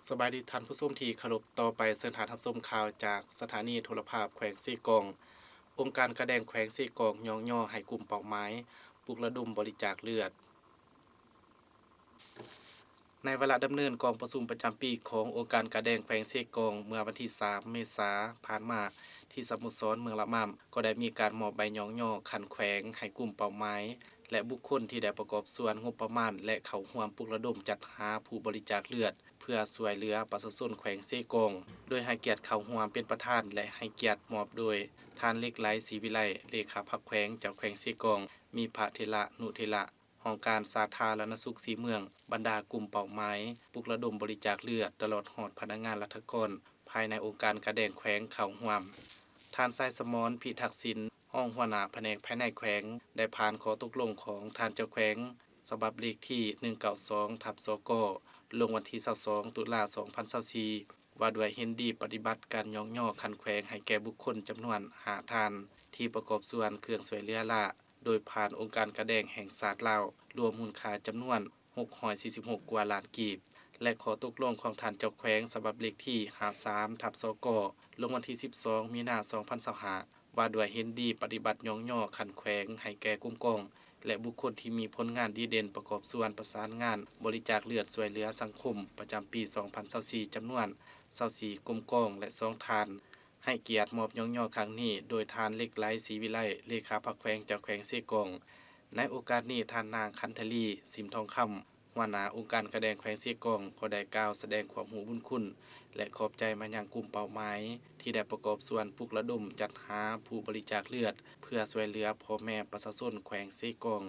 ສະບາຍດີທ່ານຜູ້ຊົມທີ່ເຄົາລົບ, ຕໍ່ໄປເຊີນທ່ານຮັບຊົມຂ່າວຈາກສະຖານີໂທລະພາບແຂວງເຊກອງ. ອົງການກາແດງແຂວງເຊກອງຍ້ອງຍໍໃຫ້ກຸ່ມເປົ້າໝາຍປຸກລະດົມບໍລິຈາກເລືອດ. ໃນວາລະດຳເນີນກອງປະຊຸມປະຈຳປີຂອງອົງການກາແດງແຂວງເຊກອງ ເມື່ອວັນທີສາມເມສາຜ່ານມາ ທີ່ສະໂມສອນເມືອງລະມາມ ກໍໄດ້ມີການມອບໃບຍ້ອງຍໍຂັ້ນແຂວງໃຫ້ກຸ່ມເປົ້າໝາຍ ແລະ ບຸກຄົນທີ່ໄດ້ປະກອບສ່ວນງົບປະມານ ແລະ ເຂົ້າຮ່ວມປຸກລະດົມຈັດຫາຜູ້ບໍລິຈາກເລືອດ ເພື່ອຊ່ວຍເຫຼືອປະຊາຊົນແຂວງເຊກອງ ໂດຍໃຫ້ກຽດເຂົ້າຮ່ວມເປັນປະທານ ແລະ ໃຫ້ກຽດມອບໂດຍທ່ານ ເຫຼັກໄຫຼ ສີວິໄລ ເລຂາພັກແຂວງ ເຈົ້າແຂວງເຊກອງ, ມີພະເຖລະນຸເຖລະ, ຫ້ອງການສາທາລະນະສຸກສີ່ເມືອງ, ບັນດາກຸ່ມເປົ້າໝາຍປຸກລະດົມບໍລິຈາກເລືອດ ຕະຫຼອດຮອດພະນັກງານລັດຖະກອນພາຍໃນອົງການກາແດງແຂວງເຂົ້າຮ່ວມ. ທ່ານ ຊາຍສະໝອນ ພິທັກສິນ ຮອງຫົວໜ້າພະແນກພາຍໃນແຂວງ ໄດ້ຜ່ານຂໍ້ຕົກລົງຂອງທ່ານເຈົ້າແຂວງ ສະບັບເລກທີໜຶ່ງເກົ້າສອງທັບ ສກ ລົງວັນທີຊາວສອງ ຕຸລາ ສອງພັນຊາວສີ່ ວ່າດ້ວຍເຫັນດີປະຕິບັດການຍ້ອງຍໍຂັ້ນແຂວງໃຫ້ແກ່ບຸກຄົນຈຳນວນຫ້າທ່ານ ທີ່ປະກອບສ່ວນເຄື່ອງຊ່ວຍເຫຼືອລ້າ ໂດຍຜ່ານອົງການກາແດງແຫ່ງຊາດລາວ ລວມມູນຄ່າຈຳນວນຫົກຮ້ອຍສີ່ສິບຫົກກວ່າລ້ານກີບ ແລະ ຂໍ້ຕົກລົງຂອງທ່ານເຈົ້າແຂວງ ສະບັບເລກທີຫ້າສາມທັບ ສກ ລົງວັນທີສິບສອງ ມີນາ ສອງພັນຊາວຫ້າ ວ່າດ້ວຍເຫັນດີປະຕິບັດຍ້ອງຍໍຂັ້ນແຂວງໃຫ້ແກ່ກົມກອງ ແລະ ບຸກຄົນທີ່ມີຜົນງານດີເດັ່ນປະກອບສ່ວນປະສານງານບໍລິຈາກເລືອດຊ່ວຍເຫຼືອສັງຄົມ ປະຈຳປີສອງພັນຊາວສີ່ ຈຳນວນຊາວສີ່ກົມກອງ ແລະ ສອງທ່ານ. ໃຫ້ກຽດມອບຍ້ອງຍໍຄັ້ງນີ້ໂດຍທ່ານ ເຫຼັກໄຫຼ ສີວິໄລ ເລຂາພັກແຂວງ ເຈົ້າແຂວງເຊກອງ. ໃນໂອກາດນີ້ ທ່ານນາງ ຂັນທະລີ ສິມທອງຄຳ ຫົວໜ້າອົງການກາແດງແຂວງເຊກອງ ກໍໄດ້ກ່າວສະແດງຄວາມຮູ້ບຸນຄຸນ ແລະ ຂອບໃຈມາຍັງກຸ່ມເປົ້າໝາຍ ທີ່ໄດ້ປະກອບສ່ວນປຸກລະດົມຈັດຫາຜູ້ບໍລິຈາກເລືອດ ເພື່ອຊ່ວຍເຫຼືອພໍ່ແມ່ປະຊາຊົນແຂວງເຊກອງ.